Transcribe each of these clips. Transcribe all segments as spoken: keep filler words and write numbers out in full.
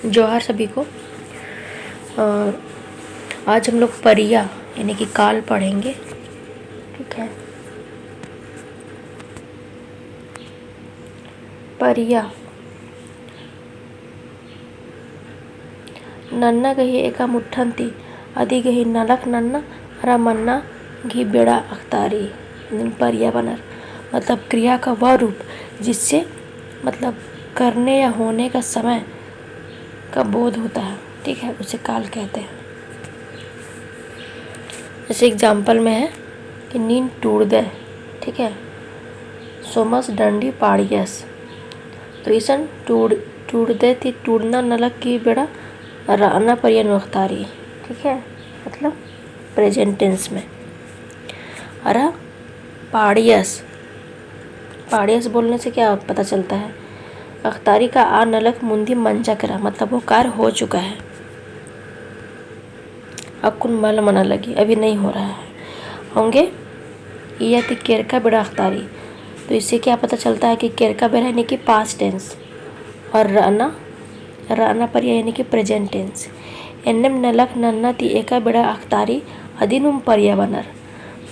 जोहार सभी को। अ, आज हम लोग परिया यानी कि काल पढ़ेंगे। ठीक है, परिया। नन्ना गही एका मुट्ठन ती अदी गही नलख नन्ना अरा मन्ना गही बेड़ा अख़तारी, नीन परिया बअनर। मतलब क्रिया का वह रूप जिससे, मतलब करने या होने का समय का बोध होता है, ठीक है, उसे काल कहते हैं। जैसे example में है कि नीन टूड़दय, ठीक है, सोमस डंडी पाड़ियस। तो इसन टूड़, टूड़दय ती टूड़ना नलख गही बेड़ा रअना परिया नू अख़तारी, ठीक है, मतलब present tense में। अरा पाड़ियस, पाड़ियस बोलने से क्या पता चलता है? अख़तारी का आ नलख मुन्दी मंजा केरा, मतलब वो कार्य हो चुका है। अक्कुन मल मना लगी, अभी नहीं हो रहा है। औंगे इया ती केरका बेड़ा अख़तारी। तो इससे क्या पता चलता है कि केरका बेड़ा यानी कि past tense और रअना, रअना परिया यानी कि present tense। एन्नेम नलख नन्ना ती एका बेड़ा अख़तारी अदिनुम परिया बअनर।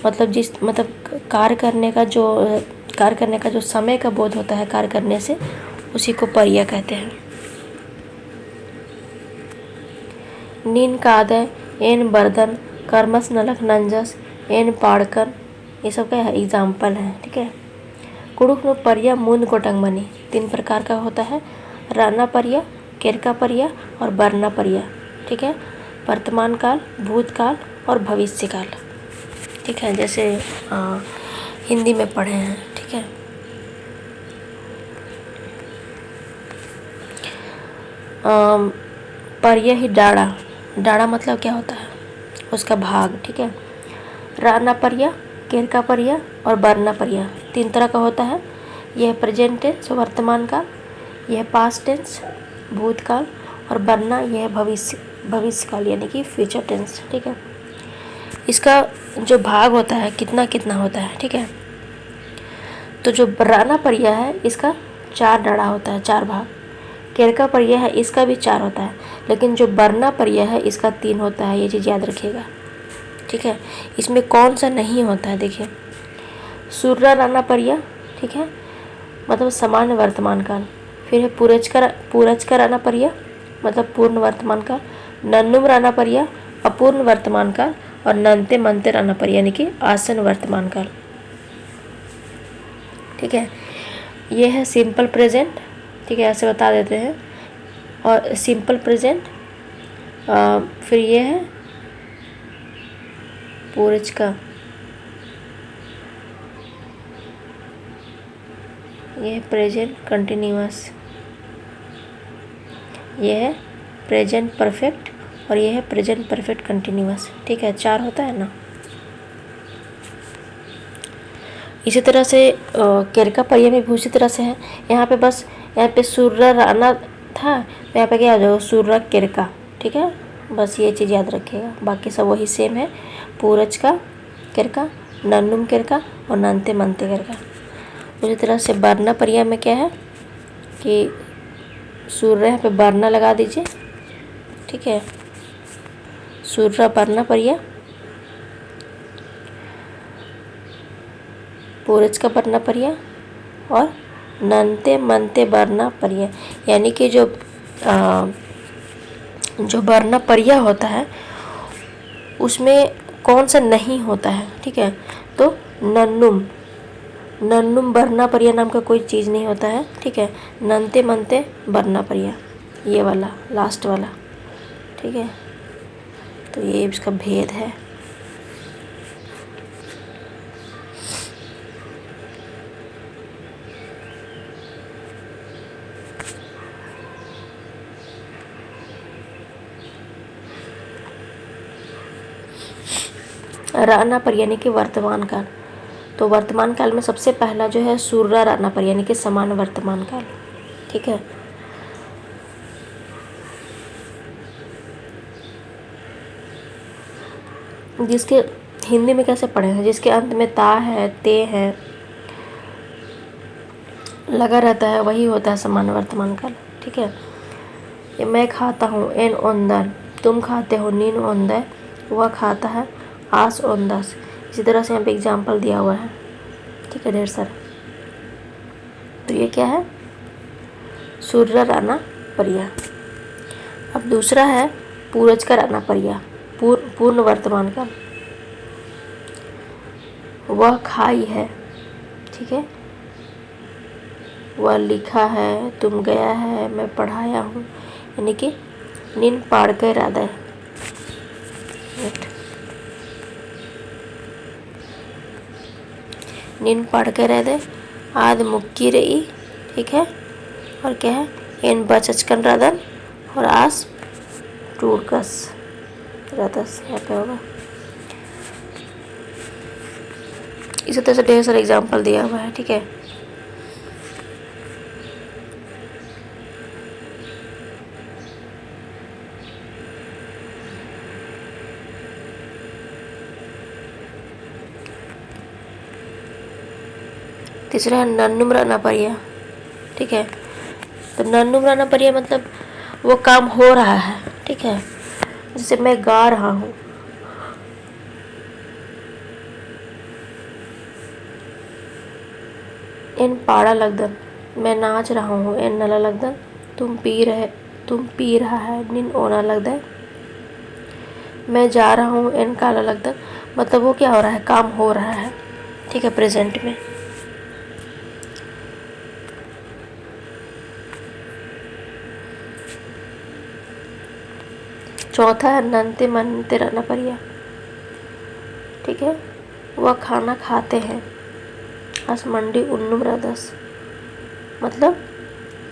मतलब जिस, मतलब कार्य करने का जो, अ, कार्य करने का जो समय का बोध होता है कार्य करने से, उसी को परिया कहते हैं। नीन कादय, एन बरदन, करमस नलख नंजस, एन पाड़कन, ये सब का example है, ठीक है। कुँड़ुख़ नू परिया मुन्द गोटंग मनी, तीन प्रकार का होता है, रअना परिया, केरका परिया और बरना परिया, ठीक है। वर्तमान काल, भूतकाल और भविष्य काल, ठीक है। जैसे, अ, हिंदी में पढ़े हैं, ठीक है। अम, परिया ही डाड़ा, डाड़ा मतलब क्या होता है? उसका भाग, ठीक है। रअना परिया, केरका परिया और बरना परिया, तीन तरह का होता है। यह present tense, वर्तमान काल, यह past tense, भूतकाल, और बरना, यह भविष्य, भविष्य काल यानी कि future tense, ठीक है। इसका जो भाग होता है, कितना कितना होता है, ठीक है। तो जो रअना परिया है, इसका चार डाड़ा होता है, चार भाग। केरका परिया है, इसका भी चार होता है, लेकिन जो बरना परिया है, इसका तीन होता है, ये चीज़ याद रखिएगा, ठीक है। इसमें कौन सा नहीं होता है, देखिए, सुर्रा रअना परिया, ठीक है, मतलब सामान्य वर्तमान काल। फिर है पूरचका र-, पूरचका रअना परिया, मतलब पूर्ण वर्तमान काल। नन्नुम रअना परिया, अपूर्ण वर्तमान काल। और नन्ते मन्ते रअना परिया, यानी कि आसन्न वर्तमान काल। ठीक है, ये है simple present, ठीक है, ऐसे बता देते हैं। और simple present, अ, फिर ये है पूरचका, ये है present continuous, ये है present perfect और ये है present perfect continuous। ठीक है, चार होता है ना। इसी तरह से, अ, केरका परिया में भी उसी तरह से है। यहाँ पे बस, यहाँ पे सुर्रा रअना था, तो यहाँ पे क्या हो जाएगा, सुर्रा केरका। ठीक है, बस ये चीज़ याद रखिएगा, बाकी सब वही same है। पूरचका केरका, नन्नुम केरका और नन्ते मन्ते केरका। उसी तरह से बरना परिया में क्या है कि सुर्रा यहाँ पे बरना लगा दीजिए। ठीक है, सुर्रा बरना परिया, पूरचका बरना परिया और नन्ते मन्ते बरना परिया। यानी कि जो, अ, जो बरना परिया होता है, उसमें कौन सा नहीं होता है, ठीक है, तो नन्नुम, नन्नुम बरना परिया नाम का कोई चीज़ नहीं होता है, ठीक है। नन्ते मन्ते बरना परिया, ये वाला, last वाला, ठीक है। तो ये इसका भेद है। रअना परिया यानी कि वर्तमान काल। तो वर्तमान काल में सबसे पहला जो है सुर्रा रअना परिया यानी कि समान वर्तमान काल। ठीक है, जिसके हिंदी में कैसे पढ़े हैं, जिसके अंत में ता है, ते है, लगा रहता है, वही होता है समान वर्तमान काल। ठीक है, मैं खाता हूँ, एन ओन्दन। तुम खाते हो, नीन ओन्दय। वह खाता है, आस ओन्दस। इसी तरह से यहाँ पे example दिया हुआ है, ठीक है, ढेर सारा। तो ये क्या है? सुर्रा रअना परिया। अब दूसरा है पूरजका रअना परिया, पूर-, पूर्ण वर्तमान का। वह खाई है, ठीक है, वह लिखा है, तुम गया है, मैं पढ़ाया हूँ, यानी कि नीन पाड़कय रअदय। नीन पाड़कय रअदय, आद मुक्की रई, ठीक है। और क्या है, एन बचचकन रअदन और आस टूड़कस रअदस, यहाँ पे होगा। इसी तरह से ढेर सारा example दिया हुआ है, ठीक है। तीसरा है नन्नुम रअना परिया, ठीक है। तो नन्नुम रअना परिया मतलब वो काम हो रहा है, ठीक है। जैसे मैं गा रहा हूँ, एन पाड़ा लगदन। मैं नाच रहा हूँ, एन नला लगदन। तुम पी रहे, तुम पी रहा है, नीन ओना लगदय। मैं जा रहा हूँ, एन काला लगदन। मतलब वो क्या हो रहा है, काम हो रहा है, ठीक है, present में। चौथा है नन्ते मन्ते रअना परिया, ठीक है, वह खाना खाते हैं। आस मंडी उन्नुम रअदस, मतलब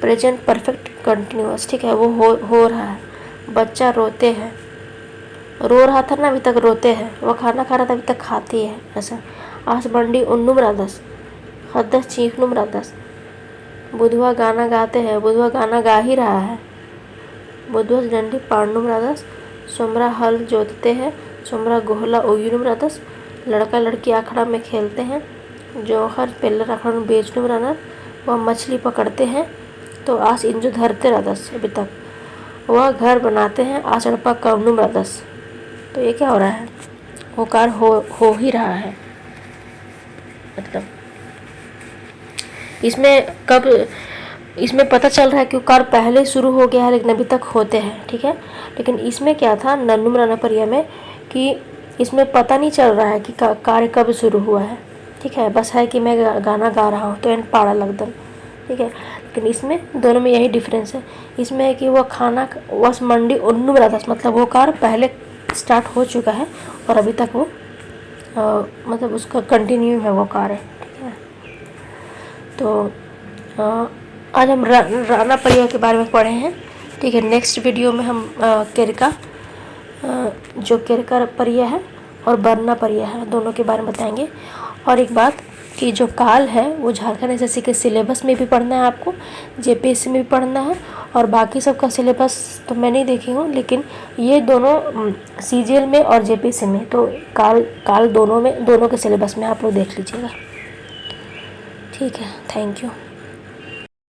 present perfect continuous, ठीक है, वो हो, हो रहा है। बच्चा रोते हैं, रो रहा था ना, अभी तक रोते हैं। वह खाना खा रहा था, अभी तक खाती है, ऐसा। आस मंडी उन्नुम रअदस, ख़द्दस चींख़नुम रअदस। बुधवा गाना गाते हैं, बुधवा गाना गा ही रहा है। बुधवस डंडी पाड़नुम रअदस। सोमरा हल जोतते हैं, सोमरा गोहला उइयुनुम रअदस। लड़का लड़की अखड़ा में खेलते हैं, जोंख़र पेल्लर अखड़ा नू बेचनुम रअनर। वह मछली पकड़ते हैं, तो आस इंजो धरते रअदस अभी तक। वह घर बनाते हैं, आस एड़पा कमनुम रअदस। तो ये क्या हो रहा है? वो कार हो, हो ही रहा है। मतलब इसमें कब, इसमें पता चल रहा है कि वो कार पहले शुरू हो गया है लेकिन अभी तक होते हैं, ठीक है। लेकिन इसमें क्या था, नन्नुम रअना परिया में, कि इसमें पता नहीं चल रहा है कि का-, कार्य कब शुरू हुआ है, ठीक है। बस है कि मैं गा-, गाना गा रहा हूँ तो एन पाड़ा लगदन, ठीक है। लेकिन इसमें दोनों में यही difference है। इसमें है कि वह खाना ख-, वस मंडी उन्नुम रअदस, मतलब वो कार पहले start हो चुका है और अभी तक वो, अ, मतलब उसका continue है वो कार्य, ठीक है। तो, अ, आज हम र-, रअना परिया के बारे में पढ़े हैं, ठीक है। Next video में हम, अ, केरका, अ, जो केरका परिया है और बरना परिया है, दोनों के बारे में बताएंगे। और एक बात कि जो काल है वो झारखंड एसएससी के syllabus में भी पढ़ना है आपको, जेपीएससी में भी पढ़ना है, और बाकी सबका syllabus तो मैं नहीं देखी हूँ, लेकिन ये दोनों, उम, सीजीएल में और जेपीएससी में, तो काल, काल दोनों में, दोनों के syllabus में आप लोग देख लीजिएगा। ठीक है, thank you।